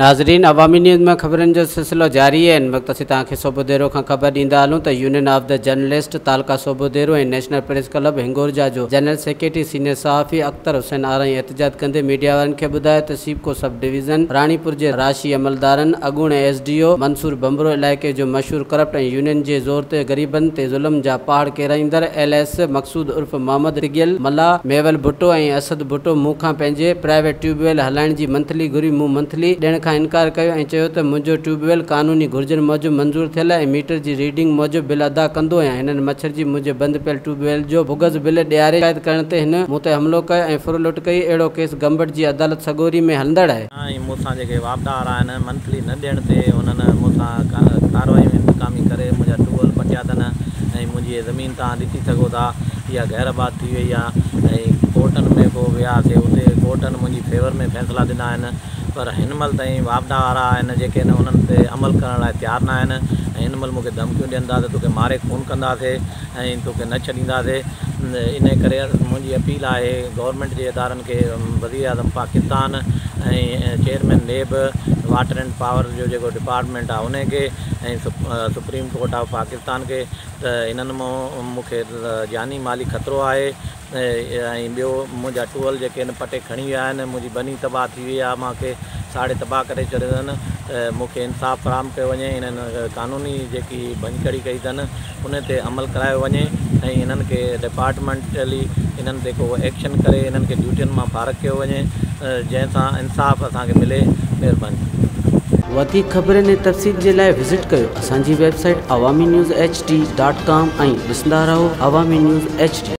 ناظرين عوامي نيوز ۾ خبرن جو سلسلو جاري آهي. هن وقت اسين توهان کي سوڀوديرو کان خبر ڏيندا هلون ته union of the journalist taluka Sobhodero ۽ national press club Hingorja جو جنرل سيڪريٽري سينيئر صحافي اختر حسين آرائين احتجاج ڪندي ميڊيا وارن کي ٻڌايو ته سيپڪو سب ڊويزن راڻيپور جي راشي عملدارن اڳوڻي S D O Mansoor Bhanbhro علائقي جو مشهور ڪرپٽ ۽ يونين جي زور تي غريبن تي ظلم جا پهاڙ ڪيرائيندڙ ايل ايس مقصود عرف محمد تڳيل ملاح، ميول ڀٽو ۽ اسد ڀٽو مون کان پنهنجي پرائيويٽ ٽيوب ويل هلائڻ جي منٿلي گهري، مون منٿلي ڏيڻ کان انڪار ڪيو ۽ چيو ته منهنجو ٽيوب ويل قانوني گهرجن موجب منظور ٿيل ۽ ميٽر جي ريڊنگ موجب بل ادا ڪندو آهيان، هنن مڇرجي منهنجي بند پيل ٽيوب ويل جو بوگس بل ڏياري شڪايت ڪرڻ تي هن مون تي حملو ڪيو ۽ ڦر لٽ ڪئي، اهڙو ڪيس گمبٽ جي عدالت سڳوري ۾ هلندڙ آهي. ۽ مون سان جيڪي واپڊا وارا آهن منٿلي نه ڏيڻ تي انهن مون سان ڪاروايون انتقامي ڪري منهنجا ٽيوب ويل پٽيا اٿن ۽ منهنجي هي زمين توهان ڏسي سگهو ٿا اها غير آباد ٿي وئي آهي ۽ ڪورٽن ۾ پوء وياسي اتي ڪورٽن منهنجي فيور ۾ فيصلا ڏنا آهن پر هن مهل تائين واپڊا وارا آهن جيڪي آهن انهن تي عمل ڪرڻ لاء تيار نه آهن ۽ هن مهل مون کي ڌمڪيون ڏين ٿا ته توکي ماري خون ڪنداسي ۽ توکي نه ڇڏينداسي انهي ڪري منهنجي اپيل آهي گورنمينٽ جي ادارن کي وزيراعظم Pakistan ۽ chairman NAB water and power جو جيڪو ڊپارٽمينٽ آهي انهي کي ۽ سپريم ڪورٽ آف پاڪستان کي ته انهن مان مون کي جاني مالي خطرو آهي ۽ ٻيو منهنجا ٽوئل جيڪي آهن پٽي کڻي ويا آهن منهنجي ٻني تباهه ٿي وئي آهي مان کي ساڙي تباهه ڪري ڇڏيو اٿن ته مون کي انصاف فراهم ڪيو وڃي انهن قانوني جيڪي ڀڃڪڙي ڪئي اٿن ان تي عمل ڪرايو وڃي ۽ انهن کي ڊپارٽمينٽلي انهن تي ڪو ايڪشن ڪري انهن کي ڊيوٽين مان فارغ ڪيو وڃي جنهن سان انصاف اسان کي ملي مهرباني. وڌيڪ خبرن ۽ تفصيل جي لاء وزٽ ڪيو اسان جي website Awami news H D dot com ۽ ڏسندا رهو عوامي نيوز ايڇ ڊي.